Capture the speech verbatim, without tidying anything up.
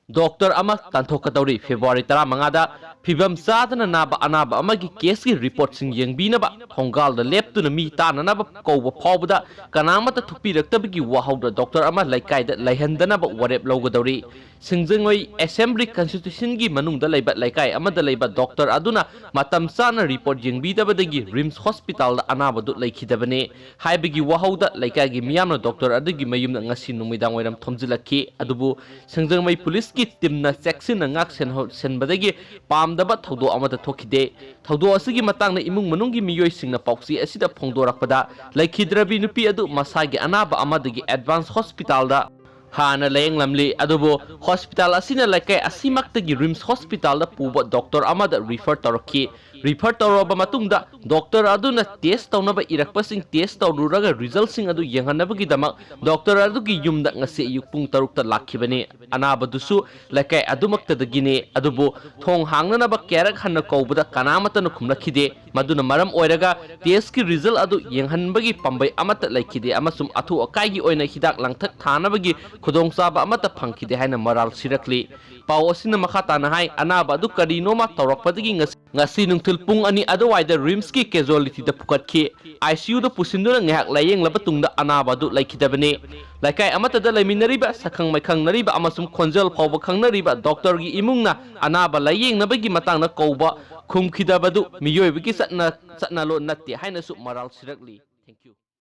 Doctor ꯑꯃ ꯇꯥꯟꯊꯣꯛꯀꯗꯧꯔꯤ꯫ February ꯇꯔꯥꯃꯉꯥꯗ ꯐꯤꯕꯝ ꯆꯥꯗꯅ ꯅꯥꯕ ꯑꯅꯥꯕ ꯑꯃꯒꯤ ꯀꯦꯁꯀꯤ ꯔꯤꯄꯣꯔꯠꯁꯤꯡ ꯌꯦꯡꯕꯤꯅꯕ ꯊꯣꯡꯒꯥꯜꯗ ꯂꯦꯞꯇꯨꯅ ꯃꯤ ꯇꯥꯅꯅꯕ ꯀꯧꯕ ꯐꯥꯎꯕꯗ ꯀꯅꯥꯃꯠꯇ ꯊꯣꯛꯄꯤꯔꯛꯇꯕꯒꯤ ꯋꯥꯍꯧꯗ ꯗꯣꯛꯇꯔ ꯑꯃ ꯂꯩꯀꯥꯏꯗ ꯂꯩꯍꯟꯗꯅꯕ ꯋꯥꯔꯦꯞ ꯂꯧꯒꯗꯧꯔꯤ꯫ ꯁꯤꯡꯖꯉꯩ ꯑꯦꯁꯦꯝꯕ꯭ꯂꯤ ꯀꯟꯁꯇꯤꯇ꯭ꯌꯨꯁꯟꯒꯤ ꯃꯅꯨꯡꯗ ꯂꯩꯕ ꯂꯩꯀꯥꯏ ꯑꯃꯗ ꯂꯩꯕ ꯗꯣꯛꯇꯔ ꯑꯗꯨꯅ ꯃꯇꯝ ꯆꯥꯅ ꯔꯤꯄꯣꯔꯠ ꯌꯦꯡꯕꯤꯗꯕꯗꯒꯤ ꯔꯤꯝꯁ ꯍꯣꯁꯄꯤꯇꯥꯜꯗ ꯑꯅꯥꯕꯗꯨ ꯂꯩꯈꯤꯗꯕꯅꯤ ꯍꯥꯏꯕꯒꯤ ꯋꯥꯍꯧꯗ ꯂꯩꯀꯥꯏꯒꯤ ꯃꯤꯌꯥꯝꯅ ꯗꯣꯛꯇꯔ ꯑꯗꯨꯒꯤ ꯃꯌꯨꯝꯗ ꯉꯁꯤ ꯅꯨꯃꯤꯗꯥꯡꯋꯥꯏꯔꯝ ꯊꯣꯝꯖꯤꯜꯂꯛꯈꯤ꯫ ꯑꯗꯨꯕꯨ ꯁꯤꯡꯖꯃꯩ ꯄꯨꯂꯤꯁꯀꯤ ꯇꯤꯝꯅ ꯆꯦꯛꯁꯤꯟꯅ ꯉꯥꯛ ꯁꯦꯟꯍꯧ-, ꯁꯦꯟꯕꯗꯒꯤ ꯄꯥꯝꯗꯕ ꯊꯧꯗꯣꯛ ꯑꯃꯠꯇ ꯊꯣꯛꯈꯤꯗꯦ꯫ ꯊꯧꯗꯣꯛ ꯑꯁꯤꯒꯤ ꯃꯇꯥꯡꯗ ꯏꯃꯨꯡ ꯃꯅꯨꯡꯒꯤ ꯃꯤꯑꯣꯏꯁꯤꯡꯅ ꯄꯥꯎꯆꯦ ꯑꯁꯤꯗ ꯐꯣꯡꯗꯣꯔꯛꯄꯗ, ꯂꯩꯈꯤꯗ꯭ꯔꯕꯤ ꯅꯨꯄꯤ ꯑꯗꯨ ꯃꯁꯥꯒꯤ ꯑꯅꯥꯕ ꯑꯃꯗꯒꯤ ꯑꯦꯗꯚꯥꯟꯁ ꯍꯣꯁꯄꯤꯇꯥꯜꯗ ꯍꯥꯟꯅ ꯂꯥꯌꯦꯡꯂꯝꯂꯤ꯫ ꯑꯗꯨꯕꯨ ꯍꯣꯁꯄꯤꯇꯥꯜ ꯑꯁꯤꯅ ꯂꯩꯀꯥꯏ ꯑꯁꯤꯃꯛꯇꯒꯤ ꯔꯤꯝꯁ ꯍꯣꯁꯄꯤꯇꯥꯜꯗ ꯄꯨꯕ ꯗꯣꯛꯇꯔ ꯑꯃꯗ ꯔꯤꯐꯔ ꯇꯧꯔꯛꯈꯤ꯫ ꯔꯤꯐꯔ ꯇꯧꯔꯕ ꯃꯇꯨꯡꯗ ꯗꯣꯛꯇꯔ ꯑꯗꯨꯅ ꯇꯦꯁ ꯇꯧꯅꯕ ꯏꯔꯛꯄꯁꯤꯡ ꯇꯦꯁ ꯇꯧꯔꯨꯔꯒ ꯔꯤꯖꯜꯁꯤꯡ ꯑꯗꯨ ꯌꯦꯡꯍꯟꯅꯕꯒꯤꯗꯃꯛ ꯗꯣꯛꯇꯔ ꯑꯗꯨꯒꯤ ꯌꯨꯝꯗ ꯉꯁꯤ ꯑꯌꯨꯛ ꯄꯨꯡ ꯇꯔꯨꯛꯇ ꯂꯥꯛꯈꯤꯕꯅꯤ꯫ ꯑꯅꯥꯕꯗꯨꯁꯨ ꯂꯩꯀꯥꯏ ꯑꯗꯨꯃꯛꯇꯗꯒꯤꯅꯤ꯫ ꯑꯗꯨꯕꯨ ꯊꯣꯡ ꯍꯥꯡꯅꯅꯕ ꯀꯌꯥꯔꯛ ꯍꯟꯅ ꯀꯧꯕꯗ ꯀꯅꯥꯃꯠꯇꯅ ꯈꯨꯝꯂꯛꯈꯤꯗꯦ꯫ ꯃꯗꯨꯅ ꯃꯔꯝ ꯑꯣꯏꯔꯒ ꯇꯦꯁꯀꯤ ꯔꯤꯖꯜ ꯑꯗꯨ ꯌꯦꯡꯍꯟꯕꯒꯤ ꯄꯥꯝꯕꯩ ꯑꯃꯠꯇ ꯂꯩꯈꯤꯗꯦ ꯑꯃꯁꯨꯡ ꯑꯊꯨ ꯑꯀꯥꯏꯒꯤ ꯑꯣꯏꯅ ꯍꯤꯗꯥꯛ ꯂꯥꯡꯊꯛ ꯊꯥꯅꯕꯒꯤ ꯈꯨꯗꯣꯡꯆꯥꯕ ꯑꯃꯠꯇ ꯐꯪꯈꯤꯗꯦ ꯍꯥꯏꯅ ꯃꯔꯥꯜ ꯁꯤꯔꯛꯂꯤ꯫ ꯄꯥꯎ ꯑꯁꯤꯅ ꯃꯈꯥ ꯇꯥꯅ ꯍꯥꯏ, ꯑꯅꯥꯕ ꯑꯗꯨ ꯀꯔꯤꯅꯣꯃ ꯇꯧꯔꯛꯄꯗꯒꯤ ꯉꯁꯤ, ꯉꯁꯤ ꯅꯨꯡꯊꯤꯜ ꯄꯨꯡ ꯑꯅꯤ ꯑꯗꯨꯋꯥꯏꯗ ꯔꯤꯝꯁꯀꯤ ꯀꯦꯖꯨꯋꯦꯂꯤꯇꯤꯗ ꯄꯨꯈꯠꯈꯤ꯫ ꯑꯥꯏ ꯁꯤ ꯌꯨꯗ ꯄꯨꯁꯤꯟꯗꯨꯅ ꯉꯥꯏꯍꯥꯛ ꯂꯥꯌꯦꯡꯂꯕ ꯇꯨꯡꯗ ꯑꯅꯥꯕ ꯑꯗꯨ ꯂꯩꯈꯤꯗꯕꯅꯤ꯫ ꯂꯩꯀꯥꯏ ꯑꯃꯠꯇꯗ ꯂꯩꯃꯤꯟꯅꯔꯤꯕ, ꯁꯛꯈꯪ ꯃꯥꯏꯈꯪꯅꯔꯤꯕ ꯑꯃꯁꯨꯡ ꯈꯣꯟꯖꯦꯜ ꯐꯥꯎꯕ ꯈꯪꯅꯔꯤꯕ ꯗꯣꯛꯇꯔꯒꯤ ꯏꯃꯨꯡꯅ ꯑꯅꯥꯕ ꯂꯥꯌꯦꯡꯅꯕꯒꯤ ꯃꯇꯥꯡꯗ ꯀꯧꯕ ꯈꯨꯝꯈꯤꯗꯕꯗꯨ ꯃꯤꯑꯣꯏꯕꯒꯤ ꯆꯠꯅ, ꯆꯠꯅꯂꯣꯟ ꯅꯠꯇꯦ ꯍꯥꯏꯅꯁꯨ ꯃꯔꯥꯜ ꯁꯤꯔꯛꯂꯤ꯫ Thank you.